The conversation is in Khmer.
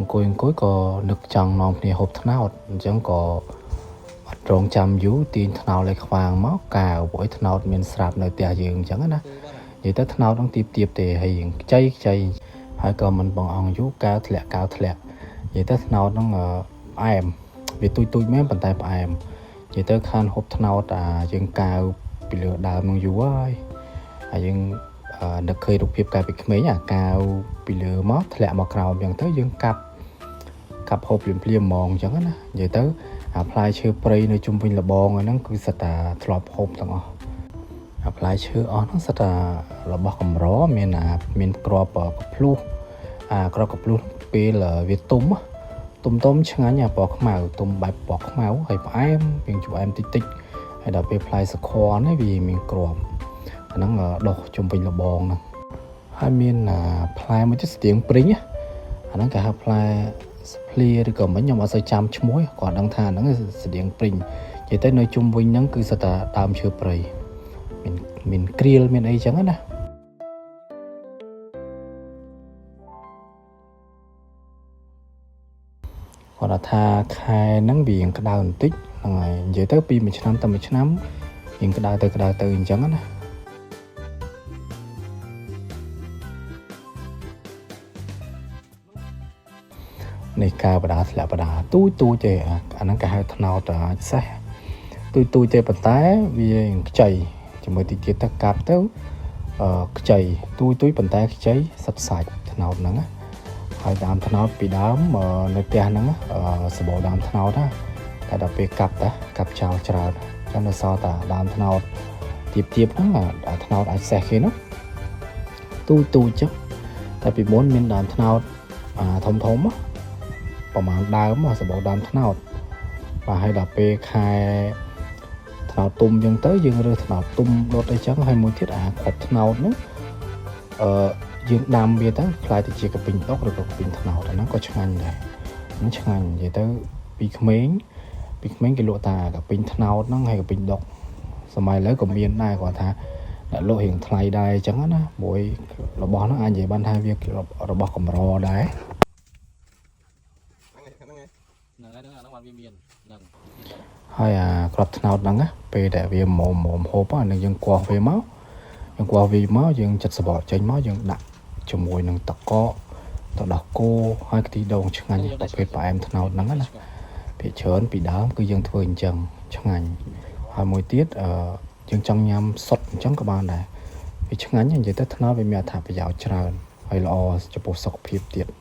អង្គុយអង្គុយក៏នឹកចង់នាំគ្នាហូបត្នោតអញ្ចឹងក៏អត់រងចាំយូរទាញត្នោតឲ្យខ្វាងមកកាវព្រោះអីត្នោតមានស្រាប់នៅផ្ទះយើងអញ្ចឹងណានិយាយទៅត្នោតហ្នឹងទៀបទៀបទេហើយរៀងខ្ចីខ្ចីហើយក៏មិនបងអង្គយូរកាវធ្លាក់កាវធ្លាក់និយាយទៅត្នោតហ្នឹងផ្អែមវាទូចទូចមែនប៉ុន្តែផ្អែមនិយាយទៅខានហូបត្នោតអាយើងកាវពីលើដើមហ្នឹងយូរហើយហើយយើងនឹកឃើញរូបភាពកាលពីក្មេងអាកាវពីលើមកធ្លាក់មកក្រោមអញ្ចឹងទៅយើងកាប់កាប់ហូបភ្លាមភ្លាមហ្មងអញ្ចឹងណានិយាយទៅអាផ្លែឈើព្រៃនៅជុំវិញលបងហ្នឹងគឺសិតតែធ្លាប់ហូបទាំងអស់អាផ្លែឈើអស់ហ្នឹងសិតតែរបស់កម្រមានអាមានក្របកភ្លុះអាក្របកភ្លុះពេលវាទុំទុំទុំឆ្ងាញ់អាពណ៌ខ្មៅទុំបែបពណ៌ខ្មៅហើយផ្អែមវាជូរអែមតិចតិចហើយដល់ពេលផ្លែសខនេះវាមានក្របអាហ្នឹងដុះជុំវិញលបងហ្នឹងហើយមានផ្លែមួយទៀតស្ទៀងព្រីងអាហ្នឹងគេហៅផ្លែស្ភ្លាឬក៏មិនខ្ញុំអត់សូវចាំឈ្មោះគាត់ដឹងថាហ្នឹងស្ទៀងព្រីងនិយាយទៅនៅជុំវិញហ្នឹងគឺសិតតែដើមឈើព្រៃមានមានក្រៀលមានអីចឹងណាគាត់ថាខែហ្នឹងវារៀងក្តៅបន្តិចហ្នឹងហើយនិយាយទៅពីមួយឆ្នាំទៅមួយឆ្នាំរៀងក្តៅទៅក្តៅទៅអញ្ចឹងណានេះការបដាធ្លាក់បដាទូចទូចទេអាហ្នឹងគេហៅត្នោតអាចសេះទូចទូចទេប៉ុន្តែវាខ្ចីជាមួយតិចទៀតទៅកាប់ទៅខ្ចីទូចទូចប៉ុន្តែខ្ចីសិតសាច់ត្នោតហ្នឹងណាហើយដើមត្នោតពីដើមនៅផ្ទះហ្នឹងសបោដើមត្នោតណាតែដល់ពេលកាប់តាកាប់ចោលច្រើនចាំនៅសល់តែដើមត្នោតទៀបទៀបហ្នឹងអាត្នោតអាចសេះគេនោះទូចទូចចឹងតែពីមុនមានដើមត្នោតធំធំប្រហែលដើមសបោដើមត្នោតបាទហើយដល់ពេលខែត្នោតទុំចឹងទៅយើងរើសត្នោតទុំដុតអីចឹងហើយមួយទៀតអាគ្រាប់ត្នោតហ្នឹងអឺយើងដាំវាទៅខ្លាយទៅជាកាពីងដុកឬក៏កាពីងត្នោតអាហ្នឹងក៏ឆ្ងាញ់ដែរហ្នឹងឆ្ងាញ់និយាយទៅពីក្មេងពីក្មេងគេលក់តាកាពីងត្នោតហ្នឹងហើយកាពីងដុកសម័យឥឡូវក៏មានដែរគាត់ថាអ្នកលក់រៀងថ្លៃដែរអញ្ចឹងណាមួយរបស់ហ្នឹងអាចនិយាយបានថាវារបស់កម្រដែរ ហ្នឹងហើយហ្នឹងអាហ្នឹងបានវាមានហ្នឹង ហើយអាក្របត្នោតហ្នឹងណាពេលដែលវាមុំមុំហូបអានឹងយើងគាស់វាមកយើងគាស់វាមកយើងចិត្តសបកចេញមកយើងដាក់ជាមួយនឹងតកកទៅដោះគោហើយខ្ទិះដូងឆ្ងាញ់ប្រភេទផ្អែមត្នោតហ្នឹងណាភាគច្រើនពីដើមគឺយើងធ្វើអញ្ចឹងឆ្ងាញ់ហើយមួយទៀតអឺយើងចង់ញ៉ាំសុទ្ធអញ្ចឹងក៏បានដែរវាឆ្ងាញ់និយាយទៅត្នោតវាមានអត្ថប្រយោជន៍ច្រើនហើយល្អចំពោះសុខភាពទៀត។